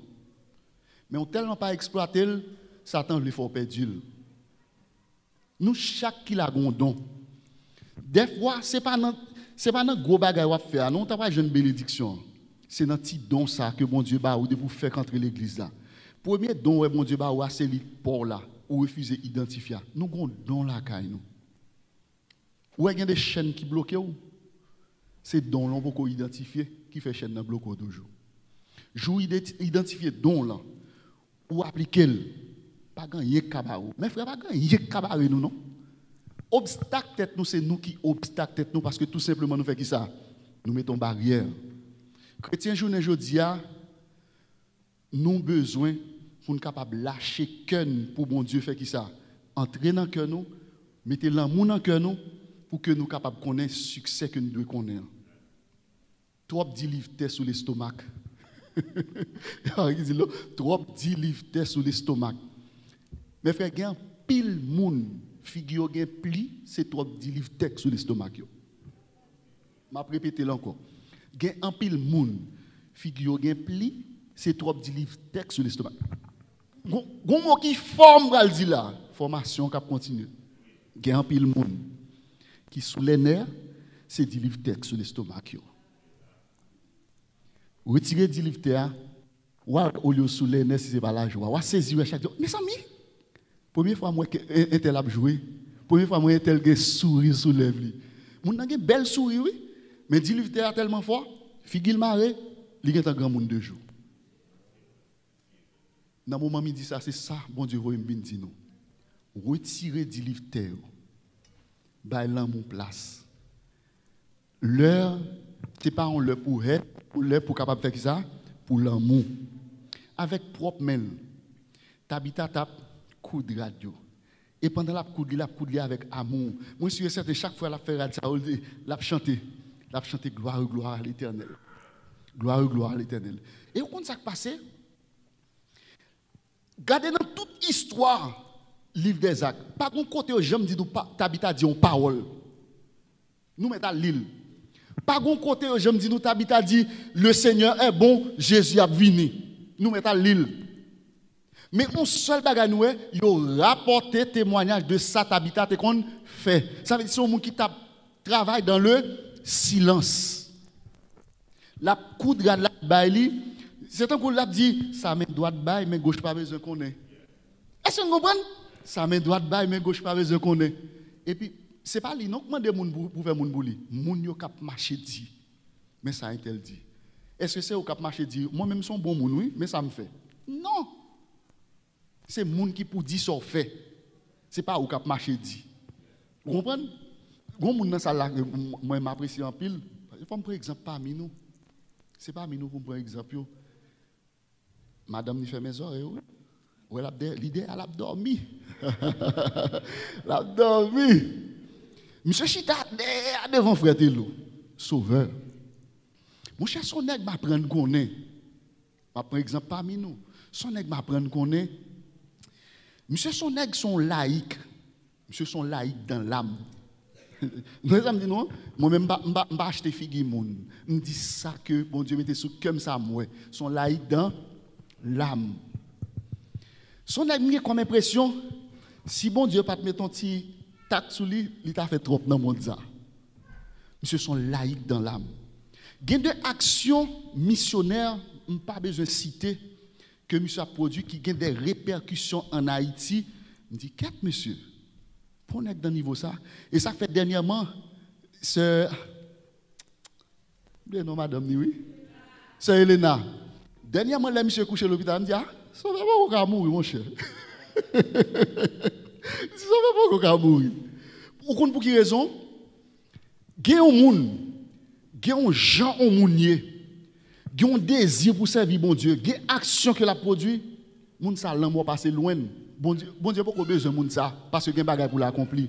Men w tèlman pa eksplwate l, Satan vle fè w pèdi l. Nou chak ki la gen yon don. Dèfwa, se pa nan, se pa nan gwo bagay w ap fè a, non, w ta pral jwenn benediksyon an. Se nan ti don sa ke Bondye ba ou depi w fèk antre legliz la. Premye don w wè Bondye ba ou a, se li k ba w la. Ou refize idantifye a. Nou gen yon don lakay nou. Ou wè gen de chèn ki bloke w, se don w lan w poko idantifye ki fè chèn nan bloke w toujou. Jou w ide-, idantifye don w lan, ou aplike l, pa gen anyen k ka bare w. Men frè, pa gen anyen k ka bare nou non. Obstak tèt nou, se nou ki obstak tèt nou, paske tou senpleman nou fè kisa? Nou mete yon baryè. Kretyen jounen jodi a, nou bezwen pou n kapab lache kè n pou Bondye fè kisa? Antre nan kè nou, mete lanmou nan kè nou, pou ke nou kapab konnen siksè ke n dwe konnen an. Twòp deliv tè sou lestomak. Sa ki di l, twòp deliv tè sou lestomak. Men frè, gen anpil moun, figi yo gen pli, se twòp deliv tè k sou lestomak yo. M ap repete l ankò. Gen anpil moun, figi yo gen pli, se twòp deliv tè k sou lestomak. Gon, gon mo ki fò m pral di la, fòmasyon k ap kontinye. Gen anpil moun ki sou lènè, se deliv tè k sou lestomak yo. Retire deliv tè a, w a olye w sou lènè si se pa lajwa. W a sezi wè chak jou. Mezanmi, premye fwa m wè ke en-, entèl ap jwe, premye fwa m wè entèl gen souri sou lèv li. Moun nan gen bèl souri, wi. Men deliv tè a tèlman fò, figi l mare, li gentan granmoun de jou. Nan moman midi sa, se sa Bondye voye m vin di nou. Retire deliv tè yo. Bay lanmou plas. Lè, se pa yon lè pou hèt, yon lè pou kapab fè kisa? Pou lanmou. Avèk pwòp men l, Tabita t ap koud rad yo. E pandan l ap koud li, l ap koud li avèk amou. Mwen si e sèten, chak fwa l ap fè rad sa yo, li, l ap chante. L ap chante, gloire, gloire à l'Éternel. Gloire, gloire à l'Éternel. E ou konn sa k pase? Gade nan tout istwa liv dèzak, pa gon kote yo janm di nou pa, Tabita di yon pawòl. Nou mèt al li l. Pa gon kote yo janm di nou Tabita di, le Seigneur est bon, Jezi ap vini. Nou mèt al li l. Men yon sèl bagay nou wè, yo rapòte temwayaj de sa Tabita te konn fè. Sa vle di se yon moun ki t ap travay dans le silence. L ap koud rad la bay li. Se tankou l ap di, sa men dwat bay, men goch pa bezwen konnen. Èske n konprann? Sa men dwat bay, men goch pa bezwen konnen. Epi, se pa li non k mande moun pou, pou fè moun pou li. Moun yo k ap mache di, men sa entèl di. Èske se ou k ap mache di, mwen menm se yon bon moun wi, men sa m fè? Non. Se moun ki pou di sa w fè. Se pa ou k ap mache di. Ou konprann? Gon moun nan sal la ke m- mwen m apresye anpil. Fò m pran egzanp pami nou. Se pami nou pou m pran egzanp yo. Madanm li fèmen zòrèy, wi. Wè, l ap dèyè, li dèyè a, l ap dòmi. L ap dòmi. Misye chita dèyè a devan frè Telo. Sovè. Monchè, se yon nèg m aprann konnen. M ap pran egzanp pami nou. Se yon nèg m aprann konnen. Misye se yon nèg, se yon layik. Misye se yon layik dan lam. Nou wè sa m di nou an? Mwen menm, m pa, m pa, m pa achte figi moun. M di sa ke Bondye mete sou kè m, sa m wè. Se yon layik dan lam. Se yon nèg m gen kòm enpresyon, si Bondye pa t mete yon ti tak sou li, li ta fè twòp nan mond sa. Misye se yon layik dan lam. Gen de aksyon misyonè, m pa bezwen site, ke misye ap pwodui ki gen de repèkisyon ann Ayiti. M di, kèt mesye, pou yon nèg nan nivo sa. E sa fè dènyèman, sè, m bliye non madanm ni, wi. Sè Elena. Dènyèman, lè misye kouche lopital, m di, a, Sovè poko ka mouri, monchè. M di, Sovè poko ka mouri. Ou konn pou ki rezon? Gen yon moun, gen yon jan yon moun ye, gen yon dezi pou sèvi Bondye, gen aksyon ke l ap pwodui, moun sa lanmò pase lwen l. Bondye, Bondye poko bezwen moun sa, paske gen bagay pou l akonpli.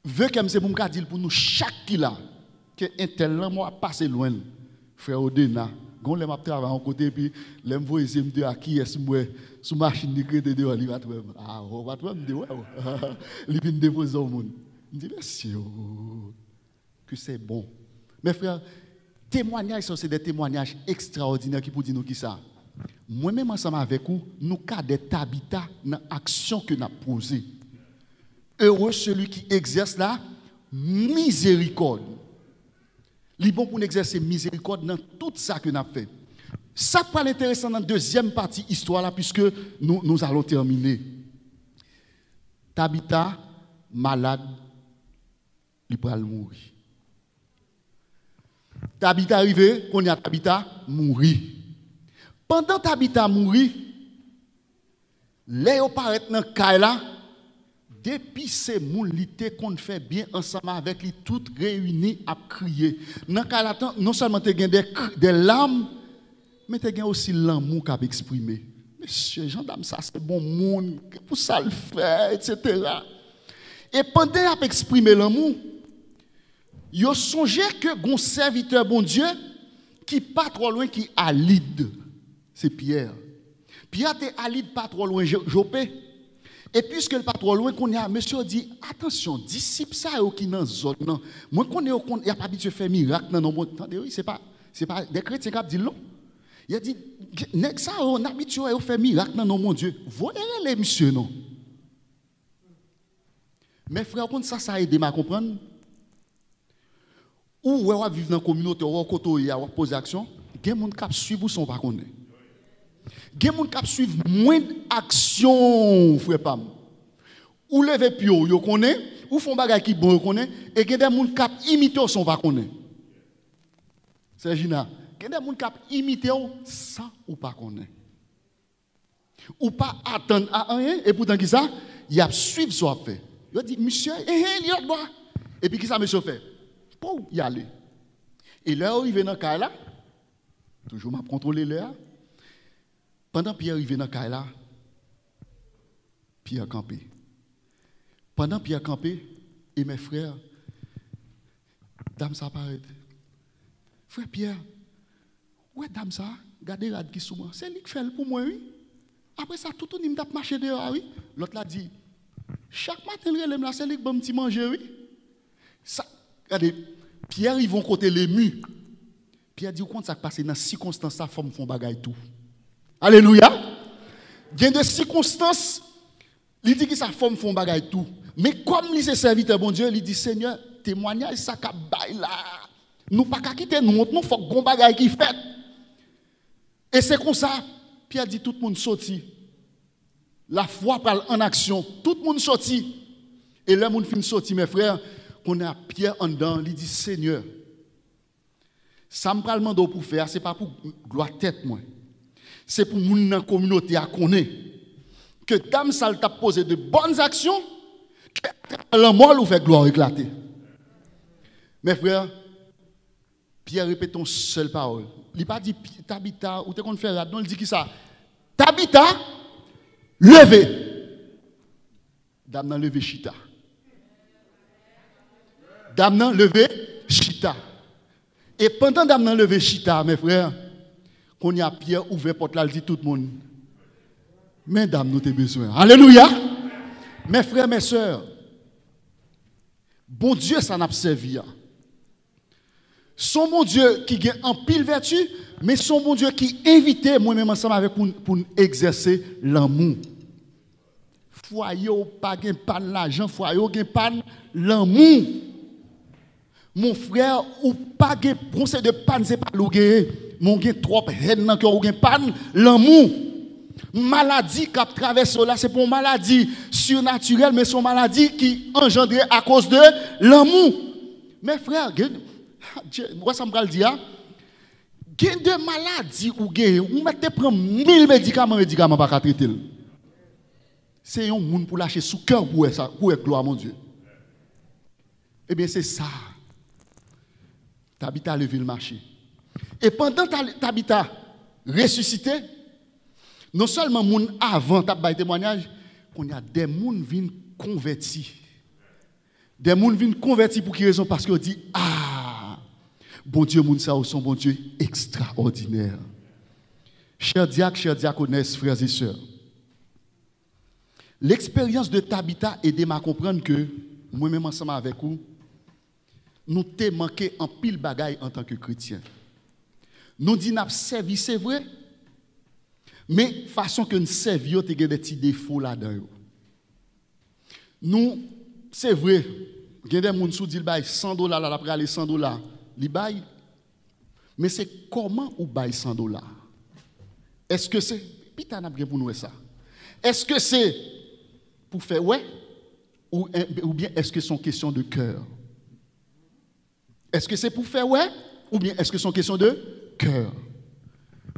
Ve kè m se pou m ka di l pou nou chak ki la, ke entèl lanmò ap pase lwen l. Frè Odena, gon lè m ap travay yon kote, epi lè m voye zye m deyò a, kiyès m wè sou machin li k rete deyò, li pa t wè m. A, ou pa t wè m, m te wè w. Li vin depoze yon moun. M di, mèsi, o, ke se bon. Men frè, temwanyaj sa yo se de temwanyaj ekstraòdinè ki pou di nou kisa? Mwen menm ansanm avèk ou, nou ka de Tabita nan aksyon ke n ap poze. Heureux celui qui exerce la miséricorde. Li bon pou n egzèse mizerikòd nan tout sa ke n ap fè. Sa k pral enteresan nan dezyèm pati istwa la, piske nou, nous allons terminer. Tabita malad, li pral mouri. Tabita rive, kounye a Tabita mouri. Pandan Tabita mouri, lè yo parèt nan kay la, depi se moun li te konn fè byen ansanm avèk li, tout reyini ap kriye. Nan kay la, tan- non sèlman te gen de, kri- de lam, men te gen osi lanmou k ap eksprime. Mesye, jan dam sa se bon moun, pou sa l fè, etsetera. E pandan y ap eksprime lanmou, yo sonje ke gon sèvitè Bondye ki pa twò lwen, ki a Lid. Se Pyè. Pyè te a Lid, pa twò lwen Jo- Jope. E piske l pa twò lwen, kounye a, mesye yo di, atansyon, disip sa yo ki nan zòn nan, mwen konnen yo konn, y ap abitye fè mirak nan non Bondye. Tande, wi, se pa, se pa de kretyen k ap di l, non. Y a di, nèg sa yo, n abitye wè yo fè mirak nan non Bondye. Voye rele misye, non. Men frè, ou konn sa, sa ede m a konprann? Ou wè w ap viv nan kominote, ou wè kote w ye a, w ap poze aksyon, gen moun k ap swiv ou san w pa konnen. Gen moun k ap swiv mwenn aksyon w, frè pa m. Ou leve pye w, yo konnen, ou fè yon bagay ki bon, yo konnen, e gen de moun k ap imite w san w pa konnen. Sè Jina, gen de moun k ap imite w san ou pa konnen. Ou pa atann a anyen, e poutan kisa? Y ap swiv sa w ap fè. Yo di, misye, enhen, li lòtbò a. Epi kisa mesye yo fè? Pow, y ale. E lè yo rive nan kay la, toujou m ap kontwole lè a, pandan Pyè rive nan kay la, Pyè kanpe. Pandan Pyè kanpe, e mè frè, dam sa parèt. Frè Pyè, ou wè dam sa, gade rad ki sou mwen. Se li k fè l pou mwen, wi. Apre sa, toutouni m t ap mache deyò a, wi. Lòt la di, chak maten l rele m la, se li k ban m ti manje, wi. Sa, gade, Pyè rive yon kote l emi. Pyè di, ou konn sa k pase nan sikonstans sa, fò m fè yon bagay tou. Alelouya! Gen de sikonstans, li di, kisa, fò m fè yon bagay tou. Men kòm li se sèvitè Bondye, li di, Senyè, temwanyaj sa k ap bay la, nou pa ka kite nou wont, non, fòk gon bagay ki fèt. E se konsa, Pyè di, tout moun soti. Lafwa pral an aksyon. Tout moun soti. E lè moun fin soti, mè frè, kounye a Pyè anndan, li di, Senyè, sa m pral mande w pou fè a, se pa pou glwa tèt mwen. Se pou moun nan kominote a konnen ke dam sa l t ap poze de bòn aksyon, Lanmò l ou fè glwa w eklate. Mes frères, Pyè repete yon sèl pawòl. Li pa di, "Pi-, Tabita, ou te konn fè rad." Non, li di kisa? "Tabita, leve." Dam nan leve chita. Dam nan leve chita. E pandan dam nan leve chita, mes frères, kounye a Pyè ouvè pòt la, l di tout moun, "Men dam nou te bezwen an." Alelouya! Mes frères, mes sœurs, Bondye sa n ap sèvi a, se yon Bondye ki gen anpil vèti, men se yon Bondye ki envite mwen menm ansanm avèk ou pou n egzèse lanmou. Fwaye w pa gen pàn lajan, fwaye w gen pàn lanmou. Mon frè, ou pa gen, bon, se de pàn, se pa l ou genyen, men w gen twòp hèn nan kè w, ou gen pàn lanmou. Maladi k ap travèse w la, se pa yon maladi sinatirèl, men se yon maladi ki anjandre akoz de lanmou. Men frè, gen, wè sa m pral di a? Gen de maladi ou genyen, ou mèt te pran mil medikaman, medikaman pa ka trete l. Se yon moun pou lache sou kè w pou wè sa, pou wè glwa Bondye. Ebyen, se sa. Tabita leve l mache. E pandan Ta-, Tabita resisite, non sèlman moun avan t ap bay temwayaj, kounye a de moun vin konvèti. De moun vin konvèti pou ki rezon? Paske yo di, "Ah, Bondye moun sa yo se yon Bondye ekstraòdinè." Chè dyak, chè dyakonès, frères et sœurs, leksperyans de Tabita ede m a konprann ke mwen menm ansanm avèk ou, nou te manke anpil bagay antanke kretyen. Nou di n ap sèvi, se vre, men fason ke n sèvi yo te gen de ti defo ladan yo. Nou, se vre, gen de moun, si w di l bay san dola la, l ap rale san dola, li bay. Men se kòman ou bay san dola. Èske se, pita n ap gen pou n wè sa. Èske se pou fè wè, ou, oubyen èske se yon kesyon de kè? Èske se pou fè wè, oubyen èske se yon kesyon de kè?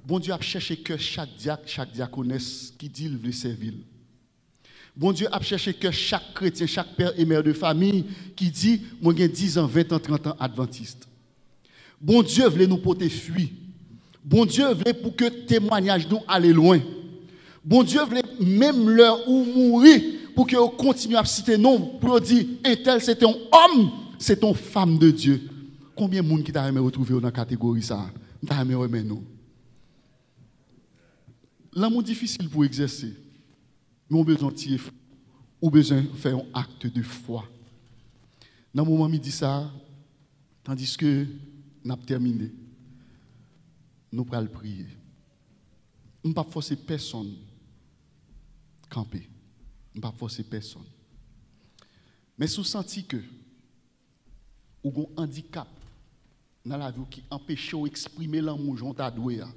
Bondye ap chèche kè chak dyak, chak dyakonès ki di l vle sèvi l. Bondye ap chèche kè chak kretyen, chak pè e mè de fanmi ki di, "Mwen gen diz an, ven an, trant an advantis." Bondye vle nou pote fwi. Bondye vle pou ke temwayaj nou ale lwen. Bondye vle, menm lè ou mouri, pou ke yo kontinye ap site non w, pou yo di, "Entèl se te yon òm, se te yon fanm de Dye." Konbyen moun ki ta renmen retwouve yo nan kategori sa a? M ta renmen wè men nou. Lanmou difisil pou egzèse, men ou bezwen yon ti efò, ou bezwen fè yon akt de fwa. Nan moman midi sa a, tandiske n ap tèmine, nou pral priye. M p ap fòse pèsonn kanpe. M p ap fòse pèsonn. Men si w santi ke ou gen yon andikap nan lavi w ki anpeche w eksprime lanmou w jan w ta dwe a,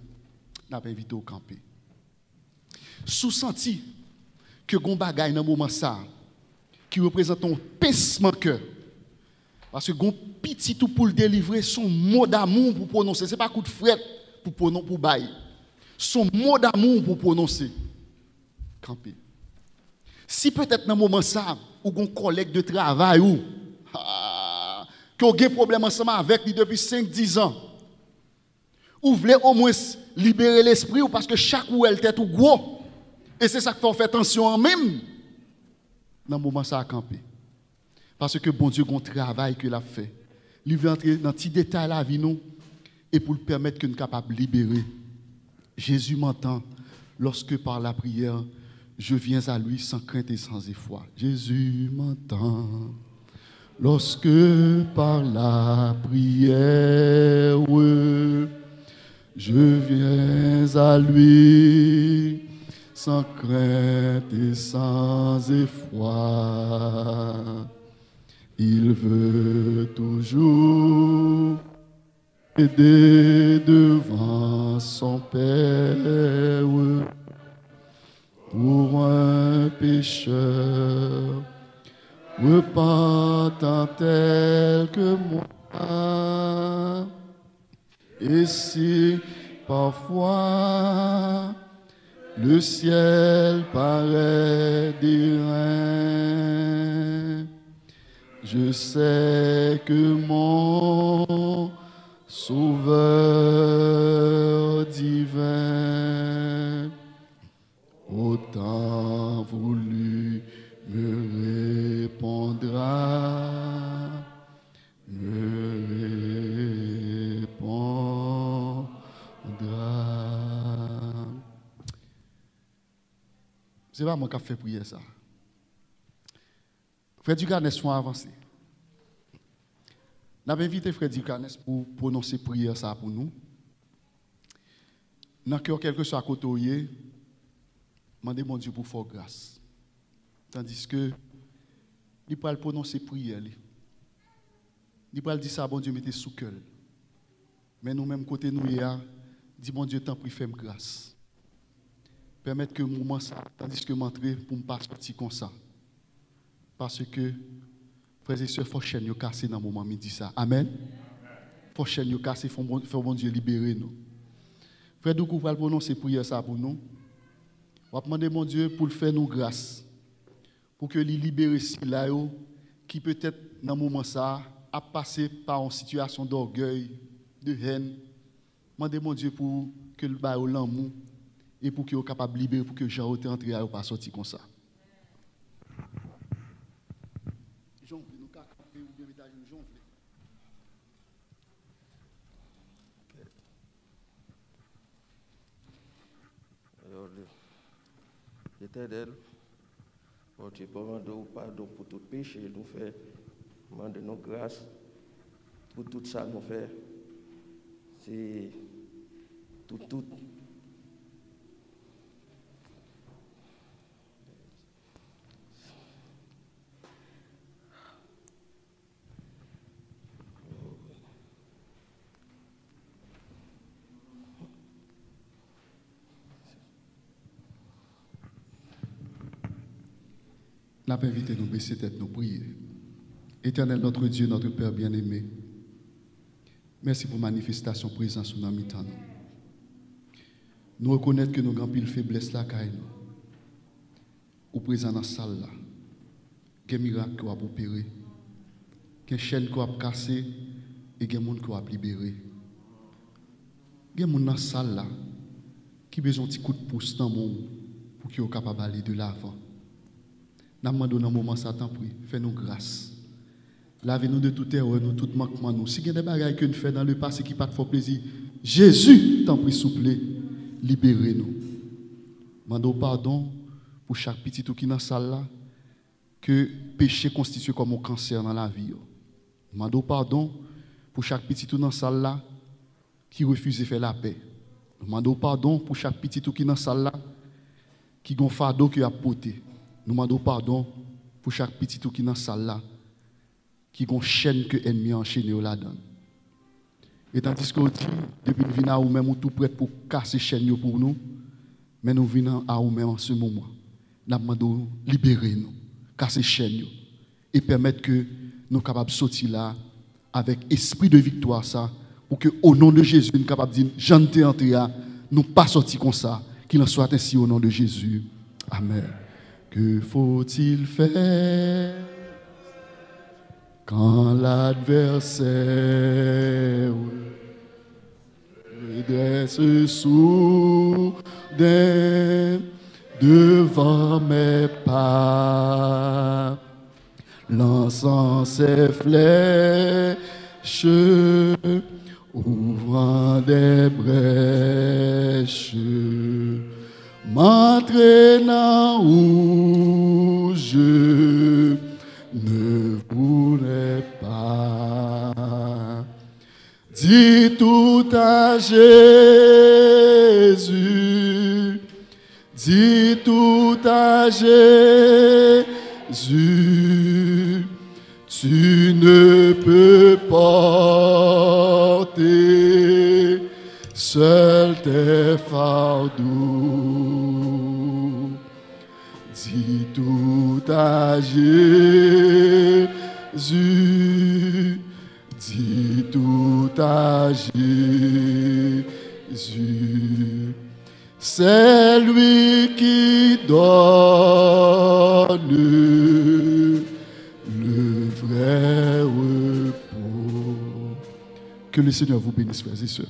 n ap envite w kanpe. Si w santi ke gen yon bagay nan moman sa a ki reprezante yon pensman kè, paske gen yon pitit ou pou l delivre, se yon mo damou pou pwononse, se pa kout frèt pou pwonon-, pou bay. Se yon mo damou pou pwononse. Kanpe. Si petèt nan moman sa a, ou gen yon kòlèg de travay ou, ah, ke w gen pwoblèm ansanm avèk li depi senk, diz an, ou vle omwens libere lespri w, paske chak ou wè l tèt ou gwo. E se sa k fè w fè tansyon an menm. Nan moman sa a, kanpe. Paske Bondye gen yon travay ke l ap fè. Li vle antre nan ti detay lavi nou e pou l pèmèt ke n kapab libere. Jésus m'entend lorsque par la prière je viens à lui sans crainte et sans effroi. Jésus m'entend lorsque par la prière je viens à lui sans crainte et sans effroi. Il veut toujours aider devant son Père pour un pécheur repentant tel que moi. Et si parfois le ciel paraît d'airain, Je sais que mon Sauveur divin, au temps voulu, me répondra, me répondra. Se pa mwen k ap fè priyè sa. Frè Ducanès fè yon avanse. N ap envite frè Ducanès pou pwononse priyè sa pou nou. Nan kè w, kèlkeswa kote w ye, mande Bondye pou fè w gras. Tandiske li pral pwononse priyè li. Li pral di sa Bondye mete sou kè l. Men nou menm kote nou ye a, di Bondye, tanpri fè m gras. Pèmèt ke moman sa, tandiske m antre, pou m pa sòti konsa. Paske, frè e sè, fò chèn yo kase nan moman midi sa. Amèn. Fò chèn yo kase, fò Bon-, fò Bondye libere nou. Frè Doukou pral pwononse priyè sa pou nou. W ap mande Bondye pou l fè nou gras, pou ke li libere sila yo ki petèt nan moman sa a ap pase pa yon sitiyasyon dògèy, de hèn. Mande Bondye pou ke l ba yo lanmou e pou ke yo kapab libere, pou ke jan yo te antre a yo pa sòti konsa. Jan w vle, nou ka kanpe oubyen mete ajenou jan w vle. Alò, le-, Letènèl, Bondye, bon, mande w padon pou tout peche nou fè, mande nou gras pou tout sa nou fè. Se tout, tout. N ap envite nou bese tèt nou priye. Éternel notre Dieu, notre Père bien-aimé, mèsi pou manifestasyon prezans ou nan mitan nou. Nou rekonèt ke nou gen anpil feblès lakay nou. Ou prezan nan sal la. Gen mirak ke w ap opere. Gen chèn ke w ap kase e gen moun ke w ap libere. Gen moun nan sal la ki bezwen yon ti kout pous nan men w pou ke yo kapab ale de lavan. N ap mande w nan moman sa, tanpri, fè nou gras. Lave nou de tout erè nou, tout mankman nou. Si gen de bagay ke n fè nan lepase ki pa t fè w plezi, Jezi, tanpri, souple, libere nou. Mande w padon pou chak pitit ou ki nan sal la, ke peche konstitye kòm yon kansè nan lavi yo. Mande w padon pou chak pitit ou nan sal la ki refize fè lapè. Nou mande w padon pou chak pitit ou ki nan sal la ki gon fado ke y ap pote. Nou mande w padon pou chak pitit ou ki nan sal la ki gon chèn ke ènmi an anchene yo ladan l. E tandiske w di, depi n vin a ou menm, ou tou prèt pou kase chèn yo pou nou, men nou vin a ou menm an se moman. N ap mande w libere nou, kase chèn yo, e pèmèt ke nou kapab soti la avèk espri de viktwa sa, pou ke, o non de Jezi, n kapab di, jan n te antre a, nou pa sòti konsa. Qu'il en soit ainsi au nom de Jésus. Amen. Que faut-il faire quand l'adversaire redresse soudain devant mes pas, lançant ses flèches, ouvrant des brèches, m'entraînant où je ne voulais pas. Dis tout à Jésus, dis tout à Jésus, tu ne peux porter seul tes fardeaux. Dis tout à Jésus, dis tout à Jésus. C'est lui qui donne le Que le Seigneur vous bénisse, frères et sœurs.